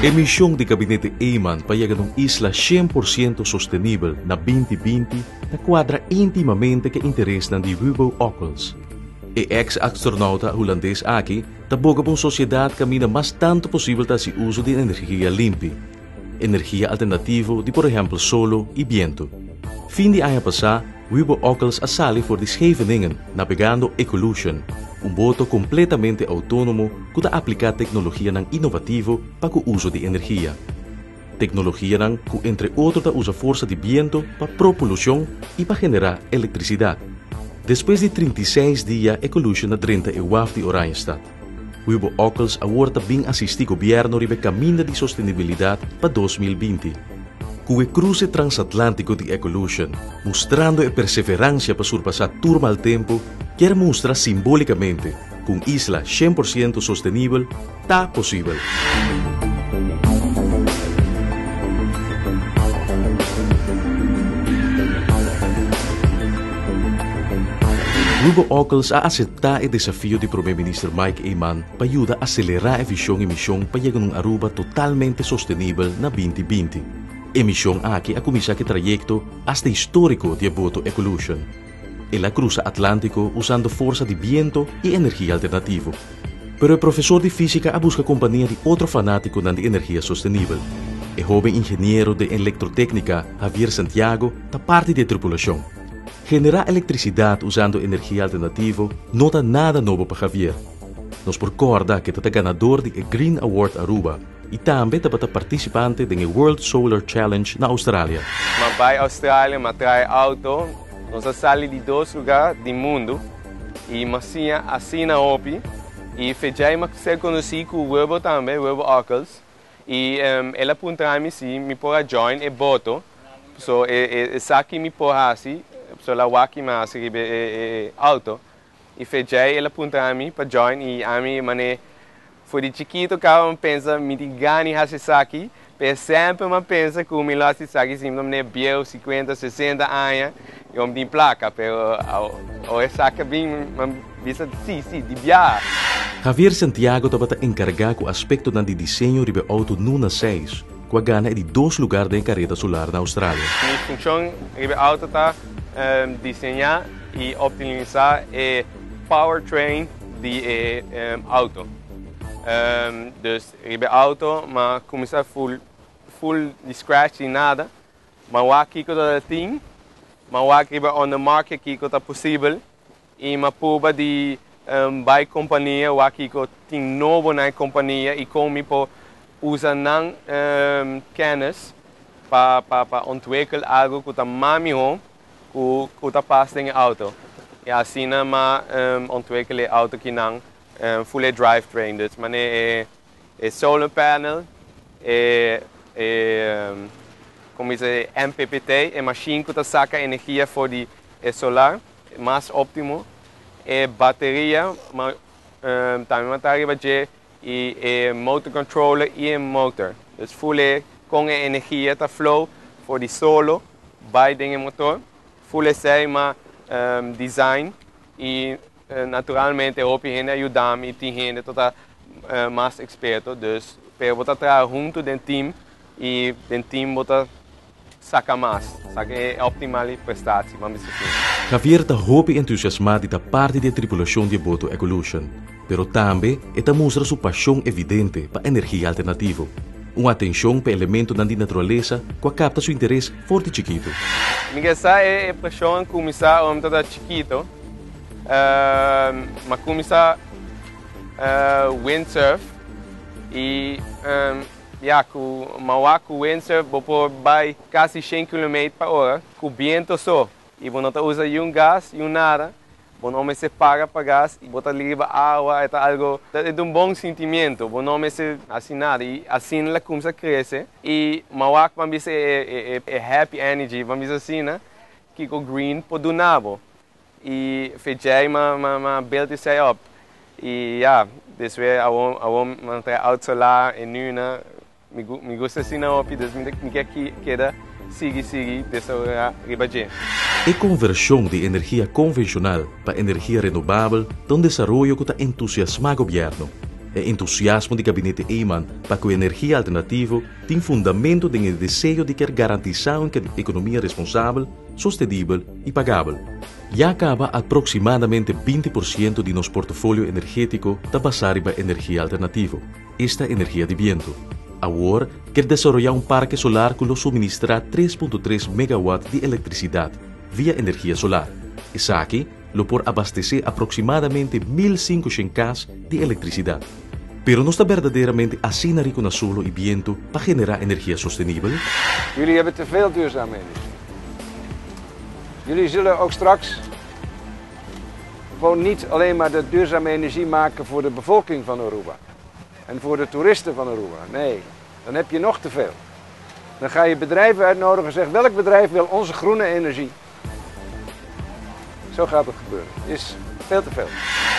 E mision di Gabinete Eman pa yega na un isla 100% sostenibel na 2020 ta cuadra intimamente cu e interesnan di Wubbo Ockels. E ex-astronauta Hulandes aki ta boga pa un sociedad caminda mas tanto posibel ta haci uso di energia limpi, energia alternativo di por ehempel solo y biento. Fin di aña pasa, Wubbo Ockels a sali for di Scheveningen nabegando Ecolution, un boto completamente autonomo cu ta aplica tecnologianan innovativo pa cu uso di energia. Tecnologianan cu entre otro ta usa forsa di biento pa propulsion y pa genera electricidad. Despues di 36 dia Ecolution a drenta e waf di Oranjestad. Wubbo Ockels awor ta bin asisti gobierno riba e caminda di sostenibilidad pa 2020. Cu e cruce transatlantico di Ecolution, mustrando e perseverancia pa surpasa tur mal tempo, kier mustra simbolicamente cu un isla 100% sostenibel ta posibel. Wubbo Ockels a acepta e desafio di Prome Minister Mike Eman pa yuda acelera e vision y mision pa yega na un Aruba totalmente sostenibel na 2020. E mision aki a cuminsa cu e trayecto hasta historico di e boto Ecolution. El a crusa Atlantico usando forsa di biento y energia alternativo. Pero e profesor di fisica a busca compania di otro fanaticonan di energia sostenibel. E hoben ingeniero den electrotecnica Javier Santiago ta parti di e tripulacion. Genera electricidad usando energia alternativo no ta nada nobo pa Javier. Nos por corda cu e ta ganador di e Green Award Aruba y tambe tabata participante den e World Solar Challenge na Australia. M'a bay Australia, m'a trae auto. Nos a sali di dos lugar di mundo y m'a siña asina hopi. Y fedjai m'a ser conoci cu Wubbo tambe, Wubbo Ockels. Y el a puntra mi si mi por a join e boto. So e sa ki mi por haci, so el a wak ki mi a haci riba e auto. Y fedjai el a puntra mi pa join y ami mane for di chikito caba mi pensa mi tin gana di haci esaki, pero semper mi a pensa cu mi lo haci esaki si mi ta mane bieu 50, 60 aña y mi tin placa, pero awo esaki a bin mi bisa si, si, di biaha. Javier Santiago tabata encarga cu aspectonan di diseño riba e auto Nuna 6, cu a gana e di dos lugar den e careda solar na Australia. Mi funcion riba e auto ta diseña y optimisa e powertrain di e auto. Dus riba e auto m'a cuminsa full full di scratch di nada. M'a wak kico ta tin, m'a wak riba on the market kico ta posibel y m'a purba di bay compania wak kico tin nobo na e compania y con mi por usa nan kennis pa pa pa ontwikkel algo cu ta mas miho cu ta pas den e auto. Y asina m'a ontwikkel e auto kinan full e drivetrain. Dus mane e solar panel, e como dice, e MPPT, e machine cu ta saca energia for di e solar, mas optimo. E bateria, ma tambe m'a ta riba dje, y e motor controller y e motor. Dus full e con e energia ta flow for di solo bay den e motor. Full esey m'a design y naturalmente hopi hende a yuda mi y tin hende ta mas experto. Dus, pero bo ta traha hunto den team y den team bo ta saca mas, saca e optimal prestatie, ban bisa asina. Javier ta hopi entusiasma di ta parti di e tripulacion di e boto Ecolution, pero tambe e ta mustra su pasion evidente pa energia alternativo, un atencion pa elementonan di naturalesa cu a capta su interes for di chikito. Mi ke sa e pasion a cuminsa ora mi tabata chikito. Mi a cuminsa windsurf y ya cu mi a wak cu windsurf bo por bay casi shen kilometer pa ora cu biento so y bo no ta usa yun gas yun nada. Bo no mester paga pa gas y bo ta riba awa, e ta algo, e ta un bon sentimiento, bo no mester haci nada y asina la cuminsa crece y mi a wak ban bisa e happy energy, ban bisa asina, kico green por duna bo y fechey mi a build esey up y ya, despues awor mi a trae auto solar e nuna. Mi gusta asina hopi, dus mi ke keda sigui sigui desaroyá riba dje. E konvershon di energia konvenshonal pa energia renobabel ta un desaroyo ku ta entusiasmá gobièrnu. E entusiasmo di Gabinete Eman pa cu energia alternativo tin fundamento den e deseo di kier garantisa un economia responsabel, sostenibel y pagabel. Ya caba aproximadamente 20% di nos portofolio energetico ta basa riba energia alternativo, esta energia di biento. Awor kier desaroya un parke solar cu lo suministra 3.3 megawatt di electricidad via energia solar. Esaki lo por abastece aproximadamente 1500 cas di electricidad. Pero nos ta berdaderamente asina rico na solo y biento pa genera energia sostenibel? Jullie hebben te veel duurzame energie. Jullie zullen ook straks gewoon niet alleen maar de duurzame energie maken voor de bevolking van Aruba en voor de toeristen van Aruba. Nee, dan heb je nog te veel. Dan ga je bedrijven uitnodigen en zeggen: welk bedrijf wil onze groene energie? Zo gaat het gebeuren. Is veel te veel.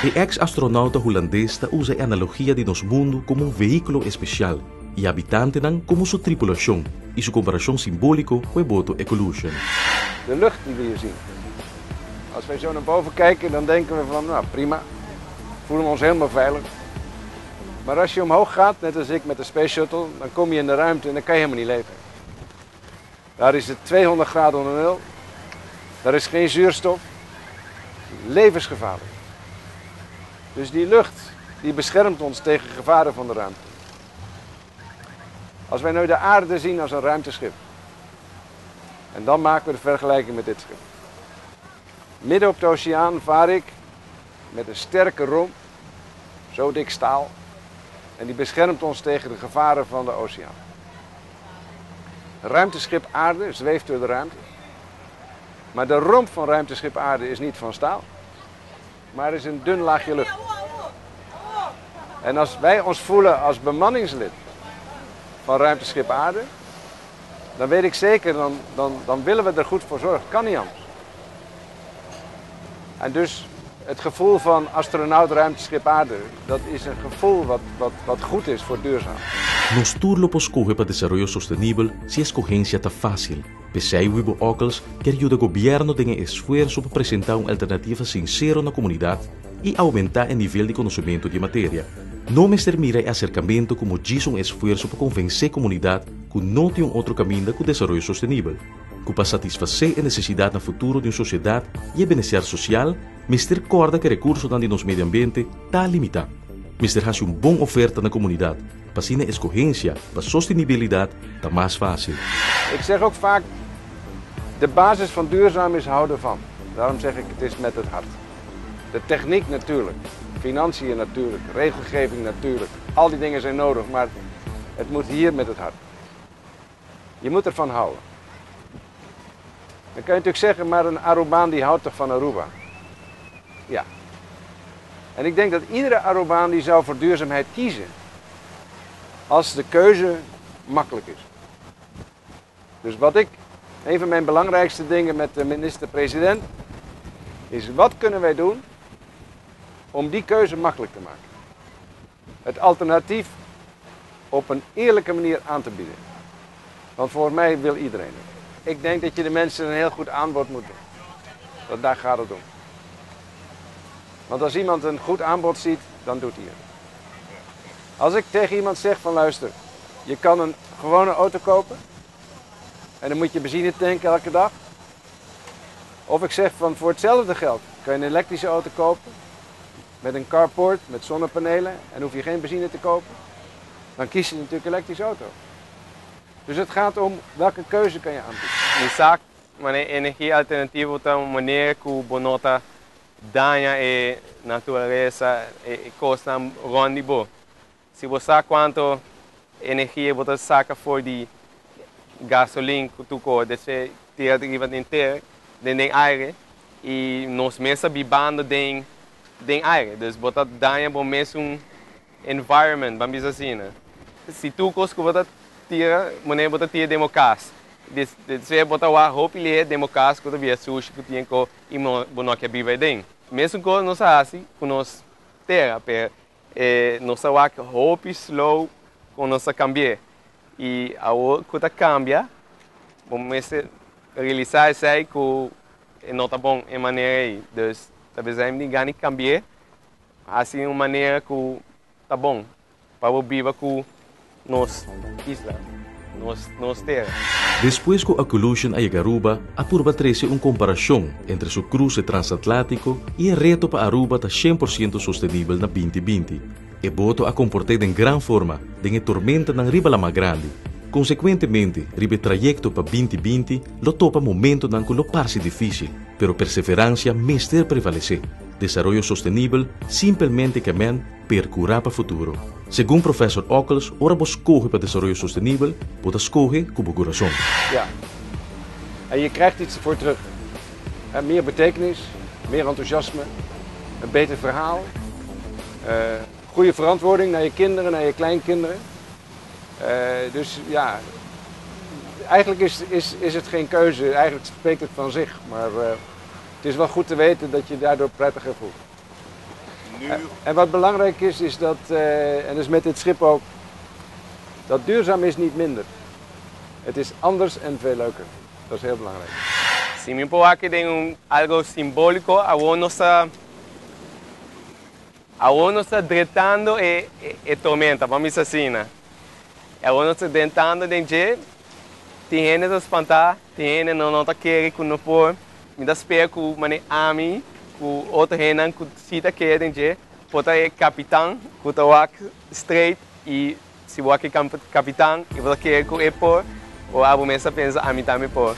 E ex-astronauta hulandes ta usa e analogia di nos mundo como un vehiculo especial y habitantenan como su tripulacion y su comparacion simbolico cu e boto Ecolution. De lucht die we hier zien. Als wij zo naar boven kijken, dan denken we van, nou prima, voelen we ons helemaal veilig. Maar als je omhoog gaat, net als ik met de Space Shuttle, dan kom je in de ruimte en dan kan je helemaal niet leven. Daar is het 200 graden onder nul. Daar is geen zuurstof. Levensgevaarlijk. Dus die lucht, die beschermt ons tegen gevaren van de ruimte. Als wij nu de aarde zien als een ruimteschip. En dan maken we de vergelijking met dit schip. Midden op de oceaan vaar ik met een sterke romp, zo dik staal. En die beschermt ons tegen de gevaren van de oceaan. Ruimteschip Aarde zweeft door de ruimte. Maar de romp van ruimteschip Aarde is niet van staal, maar is een dun laagje lucht. En als wij ons voelen als bemanningslid van ruimteschip Aarde, dan weet ik zeker, dan willen we er goed voor zorgen. Kan niet anders. En dus het gevoel van astronaut ruimteschip Aarde, dat is een gevoel wat goed is voor duurzaam. Nos tur lo por scoge pa desaroyo sostenibel si escogencia ta facil. P'esey Wubbo Ockels kier yuda gobierno den e esfuerso pa presenta un alternativa sincero na comunidad y aumenta e nivel di conocemento di materia. No mester mira e acercamento como djis un esfuerso pa convence comunidad cu no tin un otro caminda cu desaroyo sostenibel. Cu pa satisface e necesidad na futuro di un sociedad y e bienestar social, mester corda cu e recursonan di nos medio ambiente ta limita. Mester haci un bon oferta na comunidad, pa asina escogencia pa sostenibilidad ta mas facil. Ik zeg ook vaak, de basis van duurzaam is houden van. Daarom zeg ik, het is met het hart. De techniek natuurlijk, financiën natuurlijk, regelgeving natuurlijk. Al die dingen zijn nodig, maar het moet hier met het hart. Je moet ervan houden. Dan kan je natuurlijk zeggen, maar een Arubaan die houdt toch van Aruba? Ja. En ik denk dat iedere Arubaan die zou voor duurzaamheid kiezen, als de keuze makkelijk is. Dus een van mijn belangrijkste dingen met de minister-president, is wat kunnen wij doen om die keuze makkelijk te maken? Het alternatief op een eerlijke manier aan te bieden. Want volgens mij wil iedereen het. Ik denk dat je de mensen een heel goed aanbod moet doen. Want daar gaat het om. Want als iemand een goed aanbod ziet, dan doet hij het. Als ik tegen iemand zeg van luister, je kan een gewone auto kopen en dan moet je benzine tanken elke dag. Of ik zeg van voor hetzelfde geld kan je een elektrische auto kopen met een carport, met zonnepanelen en hoef je geen benzine te kopen. Dan kies je natuurlijk een elektrische auto. Dus het gaat om welke keuze kan je aanbieden. Mi sa, manera energia alternativo ta un manera cu bo no ta daña e naturalesa, e cosnan rond di bo. Si bo sa cuanto energia bo ta saca for di gasolin cu tur cos, despues tira riba den tera, den aire, y nos mes ta bibando den aire. Dus bo ta daña bo mes un environment, ban bisa asina. Si tur cos cu bo ta tira, manera bo ta tira den bo cas. Despues bo ta wak hopi lihe den bo cas cu ta bira sushi cu tin co y bo no kier biba aden. Mesun cos nos a haci cu nos tera, pero nos a wak hopi slow cu nos a cambia. Y awor cu ta cambia, bo mester realisa esey cu no ta bon e manera ey. Dus ta bisa mi gana cambia, haci un manera cu ta bon pa bo biba ku nos isla, nos tera. Despues ku Ecolution a yega Aruba, a purba trese un komparashon entre su kruse transatlántiko i e reto pa Aruba ta 100% sostenibel na 2020. E boto a komport'é den gran forma den e tormentanan riba laman grandi. Konsekuentemente, riba e trayekto pa 2020 lo topa momentonan ku lo parse difísil, pero perseveransia mester prevalesé. Desaroyo sostenibel simpelmente ke men perkurá pa futuro. Segun Professor Ockels, ora bo skohe pa desaroyo sostenibel, bo ta skohe ku bo kurason. Ja. En je krijgt iets ervoor terug. Hè, meer betekenis, meer enthousiasme, een beter verhaal, goede verantwoording naar je kinderen, naar je kleinkinderen. Dus ja, eigenlijk is het geen keuze, eigenlijk spreekt het van zich. Maar het is wel goed te weten dat je daardoor prettiger voelt. Nu En wat belangrijk is, is dat, en dus met dit schip ook, dat duurzaam is niet minder. Het is anders en veel leuker. Dat is heel belangrijk. Si mi por aki den un algo simbóliko, awor nos ta drentando e tormenta, ban bisa asina. Awor nos ta drentando den dje, tin hende ta spantá, tin hende no ta kere ku no por. Mi ta spera ku manera ami, ku otro hendenan ku si ta kere den dje, por ta e kapitan ku ta wak straight i si bo wak e kapitan i bo ta kere ku e por, o abo mes ta pensa ami tambe por.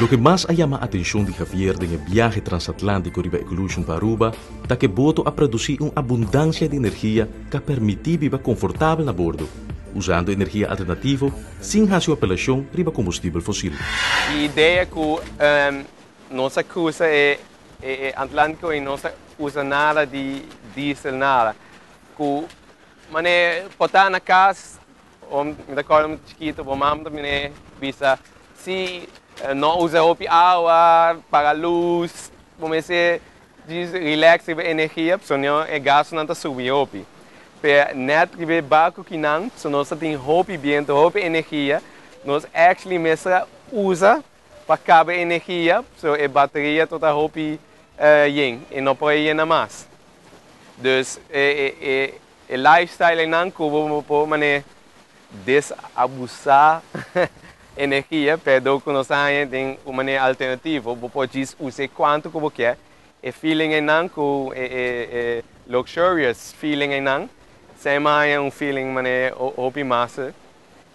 Loke mas a yama atenshon di Javier den e biahe transatlántiko riba Ecolution pa Aruba ta ku e boto a produsí un abundansia di energia ku a permití biba konfortabel na bordo, usando energia alternativo sin hasi un apelashon riba kombustibel fosil. E idea ku nos a krusa e Atlántiko i no ta usa nada di diesel, nada. Ku manera por ta na kas, mi ta kòrda mi chikitu, bo mama ta bini bisa si no usa hopi awa, paga lus, bo mester djis relax riba energia, pasobra e gastunan ta subi hopi. Pero net riba e barku kinan, so nos ta tin hopi bientu, hopi energia, nos actually mester usa pa kaba energia, so e bateria ta hopi yen i no por yena mas. Dus e lifestyle nan ku bo por manera desabusá energia, pero ku nos haña den un manera alternativo, bo por djis usa kuantu ku bo ke. E feeling einan ku e luxurious feeling einan, semper haña un feeling manera hopi mas.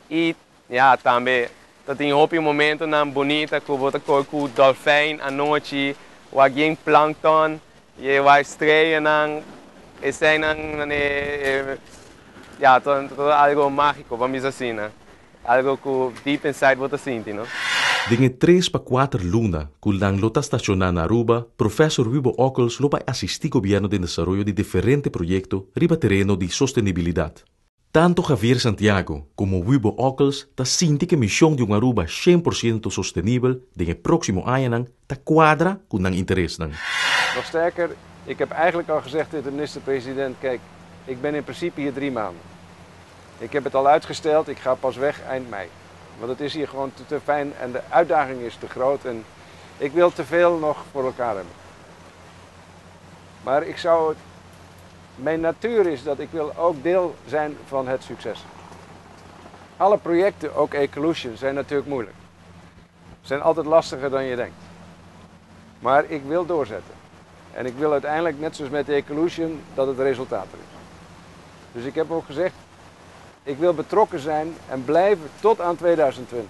I ja, tambe ta tin hopi momentonan bunita ku bo ta kore ku dolfijn anochi, wak yen plankton, i wak streanan, eseinan manera ja, ta algo mágiko, ban bisa asina. Algo ku deep inside bo ta sinti, no? Den e 3 pa 4 luna ku nan lo ta stashoná na Aruba, Professor Wubbo Ockels lo bai asistí gobièrnu den desaroyo di diferente proyekto riba tereno di sostenibilidat. Tantu Javier Santiago komo Wubbo Ockels ta sinti ku e mishon di un Aruba 100% sostenibel den e próksimo añanan ta kuadra ku nan interesnan. Nog sterker, ik heb eigenlijk al gezegd tegen de minister-president, kijk, ik ben in principe hier 3 maanden. Ik heb het al uitgesteld, ik ga pas weg eind mei. Want het is hier gewoon te fijn en de uitdaging is te groot en ik wil te veel nog voor elkaar hebben. Maar mijn natuur is dat ik wil ook deel zijn van het succes. Alle projecten, ook Ecolution, zijn natuurlijk moeilijk. Zijn altijd lastiger dan je denkt. Maar ik wil doorzetten. En ik wil uiteindelijk, net zoals met de Ecolution, dat het resultaat er is. Dus ik heb ook gezegd, ik wil betrokken zijn en blijven tot aan 2020.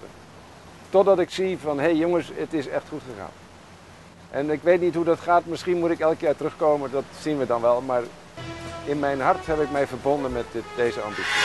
Totdat ik zie van, hé hey jongens, het is echt goed gegaan. En ik weet niet hoe dat gaat, misschien moet ik elk jaar terugkomen, dat zien we dan wel. Maar in mijn hart heb ik mij verbonden met deze ambitie.